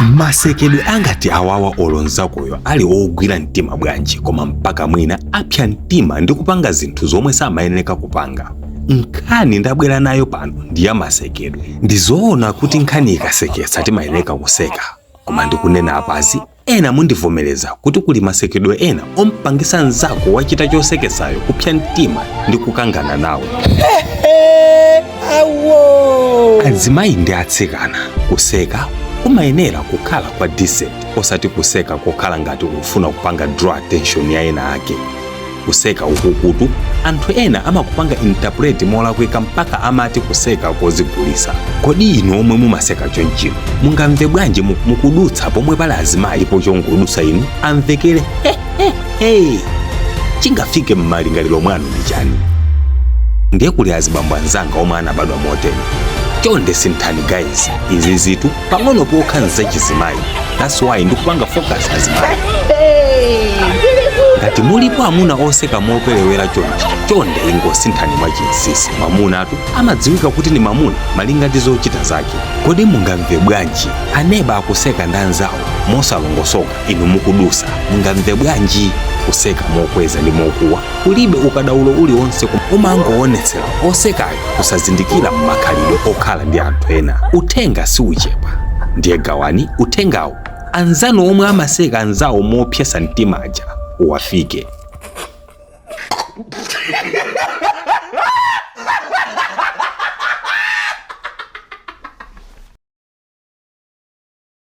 Masekedwe angati awawa, olo nzakoyo ali ogwira mtima bwanji, koma mpaka mwina apsa mtima ndi kupanga zinthu zomwe samayenera kupanga. Nkhani ndabwera nayo pano ndi ya masekedwe. Ndizoona kuti nkhani ikaseketsa timayenera kuseka, koma ndikunena apazi, ena mundivomereza kuti kuli masekedwe ena ompangisa mnzako wachita chosekesayo kupsa mtima ndi kukangana nawe. Azimayi ndi atsikana, kuseka kumayenera kukhala kwa decent, osati kuseka kokhala ngati ufuna kupanga draw attention ya ena ake. Kuseka ukukutu anthu ena amakupanga interpret molakwika, mpaka amati kuseka kozigulisa. Kodi inu omwe mumaseka chonchino mungamve bwanji mukudutsa pomwe pali azimayi, pochongodusa inu amvekere "He he he"? Chingafike m'malingaliro mwanu ndi chani? Ndiye kuli azibambo anzanga omwe anabadwa motero, chonde sinthani guys. Izi zitu pang'ono pokha nzachizimayi. That's why ndikupanga focus azimayi. Ngati mulipo amuna oseka moperewera chonchi, chonde ingosinthani mwachinsinsi. Mamunatu amadziwika kuti ni mamuna malinga ndi zochita zake. Kodi mungamve bwanji aneba akuseka ndi anzawo mosalongosoka inu mukudusa? Mungamve bwanji? Kuseka mokweza ndi mokuwa kulibe ukadaulo uliwonse, umangoonetsera osekayo kusazindikira m'makhalidwe okhala ndi anthu ena. Uthenga siuchepa, ndiye gawani uthengawo anzanu omwe amaseka anzawo mopyesa mtima aja uwafike.